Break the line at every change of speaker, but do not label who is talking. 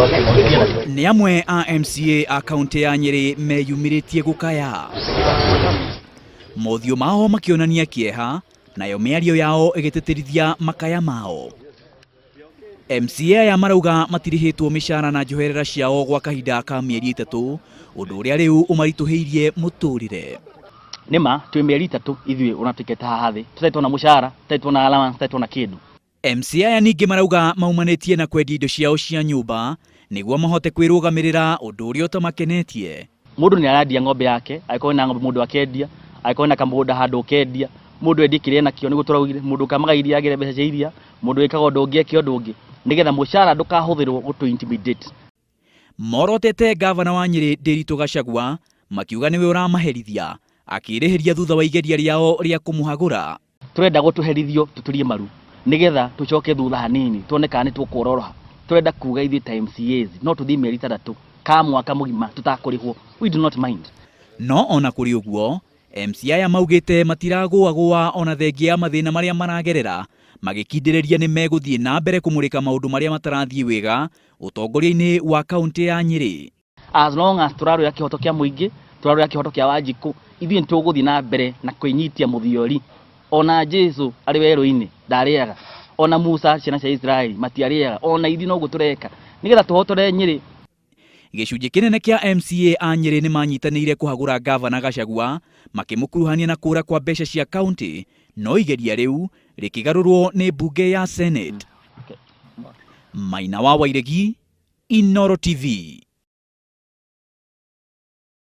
Nĩ amwe a MCA a kaunti ya Nyĩrĩ meyumĩrĩtie gũkaya. Mothiũ mao makĩonania kĩeha, nayo mĩario yao ĩgĩtĩtĩrithia makaya mao. MCA aya marauga matirĩhĩtwo mĩcara na njoherera ciao gwa kahinda ka mĩeri 3, ũndũ ũrĩa rĩu ũmaritũhĩirie mũtũrĩre.
Nĩma twĩ mĩeri 3 ithuĩ ona tũikete haha thĩ, tũtarĩ tuona mũcara, tũtarĩ tuona allowance, tũtarĩ tuona kĩndũ.
MCA aya ningĩ marauga maumanĩtie na kwendia indo ciao cia nyũmba nĩguo mahote kwĩrũgamĩrĩra, ũndũ ũrĩa ũtamakenetie.
Mũndũ nĩ arendia ng'ombe yake, angĩkorwo ena ng'ombe mũndũ akendia, angĩkorwo ena kamũgũnda handũ ũkendia, mũndũ endie kĩrĩa enakĩo nĩguo tũraugire, mũndũ ũkamaga iria agĩre mbeca cia iria, mũndũ wĩkaga ũndũ ũngĩ eke ũndũ ũngĩ, nĩgetha mũcara ndũkahũthĩrwo gũtũ intimidate.
Morotete ngavana wa Nyĩrĩ Ndiritu Gachagua makiuga nĩwe ũramaherithia akĩrĩhĩria thutha wa igeria rĩao rĩa kũmũhagũra.
Tũrenda gũtũherithio tũturie maru nĩgetha tũcoke thutha hanini tuone kana nĩ tũkuororoha. Tũrenda kuga ithuĩ ta MCAs no tũthiĩ mĩeri 6 ka mwaka mũgima tũtakũrĩhwo, we do not mind.
No ona kũrĩ ũguo, MCA aya maugĩte matiragũagũa ona thengia ya mathĩna marĩa maragerera, magĩkindĩrĩria nĩ megũthiĩ na mbere kũmũrĩka maũndũ marĩa matarathiĩ wega ũtongoria-inĩ wa kaunti ya Nyĩrĩ.
As long as tũrarũĩra kĩhoto kĩa mũingĩ, tũrarũĩra kĩhoto kĩa Wanjikũ, ithuĩ nĩ tũgũthiĩ na mbere na kwĩnyitia mũthiori. Ona Jesu arĩ werũ-inĩ ndarĩaga, ona Musa ciana cia Israeli matiarĩaga, ona ithuĩ noguo tũreka nĩgetha tũhotore Nyĩrĩ.
Gĩcunjĩ kĩnene kĩa MCA a Nyĩrĩ nĩ manyitanĩire kũhagũra ngavana Gachagua makĩmũkuruhania na kũra kwa mbeca cia kaunti, no igeria rĩu rĩkĩgarũrwo nĩ mbunge ya Senate. Maina wa Wairegi, Inooro TV.